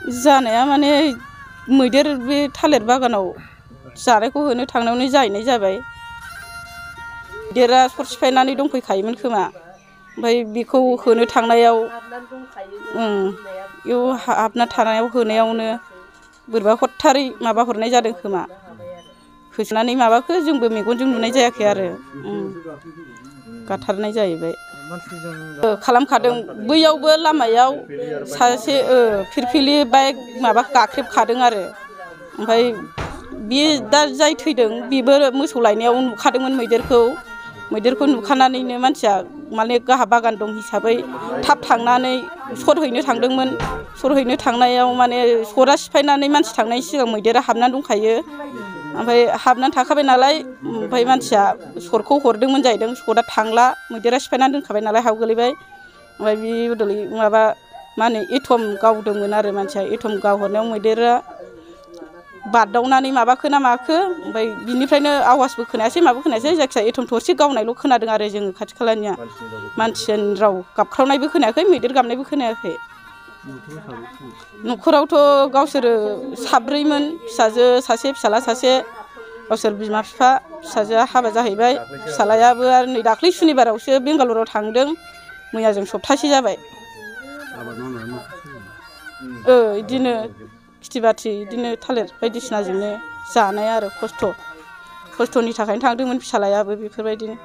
जानाया माने मैदेर बे थालिर बागानाव जानायखौ होनो थांनायावनो जाहैनाय जाबाय। मैदेरा सर सिफायनानै दंफैखायोमोन खोमा, ओमफ्राय बेखौ होनो थांनायाव बेयाव हाबना थानायाव होनायावनो बोरैबा हथ्थारै माबा हरनाय जादों खोमा। होसोनानै माबाखो जोंबो मेगनजों नुनाय जायाखै आरो गाथारनाय जाहैबाय। खालामखादों बैयावबो लामायाव सासे फिरफिलि बाइक माबा गाख्रेबखादों आरो ओमफ्राय बे दा जाय थैदों बेबो मोसौ लायनायाव नुखादोंमोन मैदेरखौ नुखानानैनो मानसिया माने गाहा बागान दं हिसाबै थाब थांनानै सर हैनो थांदोंमोन। सर हैनो थांनायाव माने सरा सिफायनानै मानसि थांनायनि सिगां मैदेरा हाबनानै दंखायो, ओमफ्राय हाबनानै थाखाबाय नालाय ओमफ्राय मानसिया सरखौ हरदोंमोन जाहैदों। सरा थांला, मैदेरा सिफायनानै दोनखाबाय नालाय हायाव गोलैबाय। ओमफ्राय बे बदलै माबा मा होनो एथम गावदोंमोन आरो मानसिया। एथम गावहरनायाव मैदेरा बारदावनानै माबाखो ना माखो, ओमफ्राय बिनिफ्रायनो आवाजबो खोनायासै माबो खोनायासै, जायखिजाया एथम थरसे गावनायल' खोनादों आरो जोङो खाथि खालानिया। मानसिनि राव गाबख्रावनायबो खोनायाखै, मैदेर गाबनायबो खोनायाखै। न'खरावथ' गावसोरो साब्रैमोन, फिसाजो सासे फिसाला सासे, गावसोर बिमा बिफा, फिसाजोआ हाबा जाहैबाय। फिसालायाबो आरो नै दाख्लै सुनिबारावसो बेंगालराव थांदों, मैयाजों सप्तासे जाबाय। बिदिनो खेथि बाथि बिदिनो थालिर बायदिसिनाजोंनो जानाय आरो खस्थ'नि थाखायनो थांदोंमोन फिसालायाबो बेफोरबायदिनो।